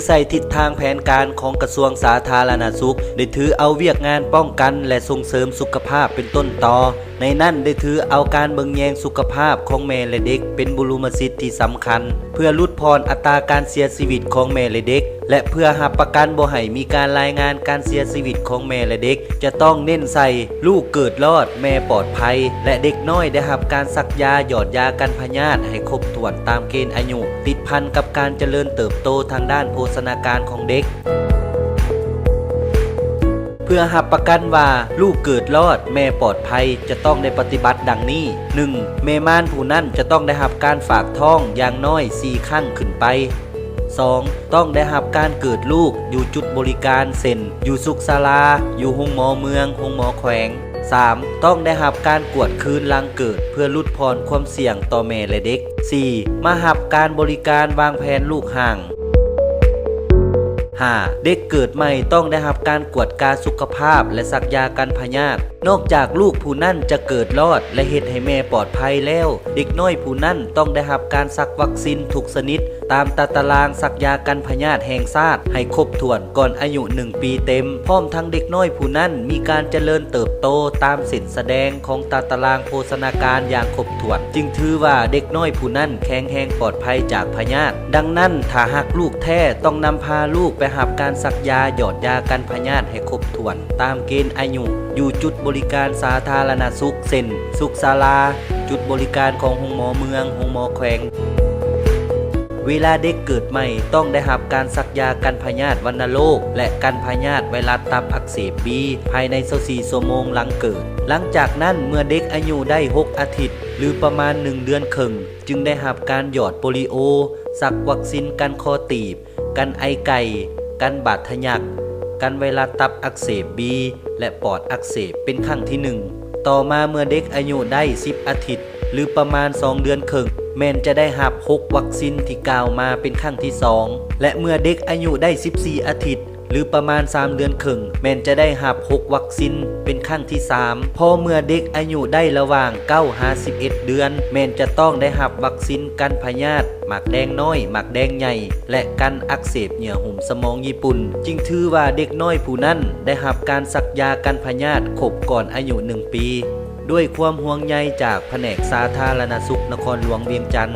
ໃຊ້ທິດທາງແຜນການຂອງກະຊວງສາທາລະນະສຸກ ໄດ້ຖືເອົາວຽກງານປ້ອງກັນ ແລະ ສົ່ງເສີມສຸຂະພາບເປັນຕົ້ນຕໍ. ໃນນັ້ນໄດ້ຖືເອົາການເບິ່ງແຍງສຸຂະພາບຂອງແມ່ ແລະ ເດັກເປັນບຸລຸມະສິດທີ່ສຳຄັນ ເພື່ອຫຼຸດຜ່ອນອັດຕາການເສຍຊີວິດຂອງແມ່ ແລະ ເດັກ ແລະ ເພື່ອຮັບປະກັນບໍ່ໃຫ້ມີການລາຍງານການເສຍຊີວິດຂອງແມ່ ແລະ ເດັກ ຈະຕ້ອງເນັ້ນໃສ່ ລູກເກີດລອດ, ແມ່ປອດໄພ ແລະ ເດັກນ້ອຍໄດ້ຮັບການສັກຢາ ຢອດຢາກັນພະຍາດໃຫ້ຄົບຖ້ວນຕາມເກນອາຍຸ, ຕິດພັນກັບການຈະເລີນເຕີບໂຕທາງດ້ານໂພຊະນາການຂອງເດັກ. ເພື່ອຮັບປະກັນວ່າລູກເກີດລອດ, ແມ່ປອດໄພ ຈະຕ້ອງໄດ້ປະຕິບັດດັ່ງນີ້: ໜຶ່ງ ແມ່ມານຜູ້ນັ້ນຈະຕ້ອງໄດ້ຮັບການຝາກທ້ອງຢ່າງນ້ອຍສີ່ຄັ້ງຂຶ້ນໄປ. ສອງ ຕ້ອງໄດ້ຮັບການເກີດລູກຢູ່ຈຸດບໍລິການ ເຊັ່ນ ຢູ່ສຸກສາລາ, ຢູ່ໂຮງໝໍເມືອງ, ໂຮງໝໍແຂວງ. ສາມ ຕ້ອງໄດ້ຮັບການກວດຄືນຫຼັງເກີດ ເພື່ອຫຼຸດຜ່ອນຄວາມສ່ຽງຕໍ່ແມ່ ແລະ ເດັກ. ສີ່ ມາຮັບການບໍລິການວາງແຜນລູກຮ່າງ. ຫ້າ ເດັກເກີດໃໝ່ຕ້ອງໄດ້ຮັບການກວດກາສຸຂະພາບ ແລະ ສັກຢາກັນພະຍາດ. ນອກຈາກລູກຜູ້ນັ້ນຈະເກີດລອດ ແລະ ເຮັດໃຫ້ແມ່ປອດໄພແລ້ວ, ເດັກນ້ອຍຜູ້ນັ້ນຕ້ອງໄດ້ຮັບການສັກວັກຊິນທຸກຊະນິດ ຕາມຕາຕະລາງສັກຢາກັນພະຍາດແຫ່ງຊາດໃຫ້ຄົບຖ້ວນກ່ອນອາຍຸໜຶ່ງປີເຕັມ, ພ້ອມທັງເດັກນ້ອຍຜູ້ນັ້ນມີການຈະເລີນເຕີບໂຕຕາມເສັ້ນສະແດງຂອງຕາຕະລາງໂພຊະນາການຢ່າງຄົບຖ້ວນ, ຈຶ່ງຖືວ່າເດັກນ້ອຍຜູ້ນັ້ນແຂງແຮງປອດໄພຈາກພະຍາດ. ດັ່ງນັ້ນ, ຖ້າຫາກລູກແທ້ຕ້ອງນຳພາລູກໄປຮັບການສັກຢາ ຢອດຢາກັນພະຍາດໃຫ້ຄົບຖ້ວນຕາມເກນອາຍຸ ຢູ່ຈຸດບໍລິການສາທາລະນະສຸກ ເຊັ່ນ ສຸກສາລາ, ຈຸດບໍລິການຂອງໂຮງໝໍເມືອງ, ໂຮງໝໍແຂວງ. ເວລາເດັກເກີດໃໝ່ຕ້ອງໄດ້ຮັບການສັກຢາກັນພະຍາດວັນນະໂລກ ແລະ ກັນພະຍາດໄວຣັສຕັບອັກເສບບີ ພາຍໃນຊາວສີ່ຊົ່ວໂມງຫຼັງເກີດ. ຫຼັງຈາກນັ້ນ, ເມື່ອເດັກອາຍຸໄດ້ຫົກອາທິດ ຫຼື ປະມານໜຶ່ງເດືອນເຄິ່ງ ຈຶ່ງໄດ້ຮັບການຢອດໂປລິໂອ, ສັກວັກຊິນກັນຄໍຕີບ, ກັນໄອໄກ່, ກັນບາດທະຍັກ, ກັນໄວຣັສຕັບອັກເສບບີ ແລະ ປອດອັກເສບ ເປັນຄັ້ງທີໜຶ່ງ. ຕໍ່ມາເມື່ອເດັກອາຍຸໄດ້ສິບອາທິດ ຫຼື ປະມານສອງເດືອນເຄິ່ງ ແມ່ນຈະໄດ້ຮັບຫົກວັກຊິນທີ່ກ່າວມາເປັນຄັ້ງທີສອງ ແລະ ເມື່ອເດັກອາຍຸໄດ້ສິບສີ່ອາທິດ ຫຼື ປະມານສາມເດືອນເຄິ່ງ ແມ່ນຈະໄດ້ຮັບຫົກວັກຊິນເປັນຄັ້ງທີສາມ. ພໍເມື່ອເດັກອາຍຸໄດ້ລະຫວ່າງເກົ້າຫາສິບເອັດເດືອນ ແມ່ນຈະຕ້ອງໄດ້ຮັບວັກຊິນກັນພະຍາດໝາກແດງນ້ອຍ, ໝາກແດງໃຫຍ່ ແລະ ກັນອັກເສບເຍື່ອຫຸ້ມສະໝອງຍີ່ປຸ່ນ, ຈຶ່ງຖືວ່າເດັກນ້ອຍຜູ້ນັ້ນໄດ້ຮັບການສັກຢາກັນພະຍາດຄົບກ່ອນອາຍຸໜຶ່ງປີ. ດ້ວຍຄວາມຫ່ວງໃຍຈາກພະແນກສາທາລະນະສຸກນະຄອນຫຼວງວຽງຈັນ.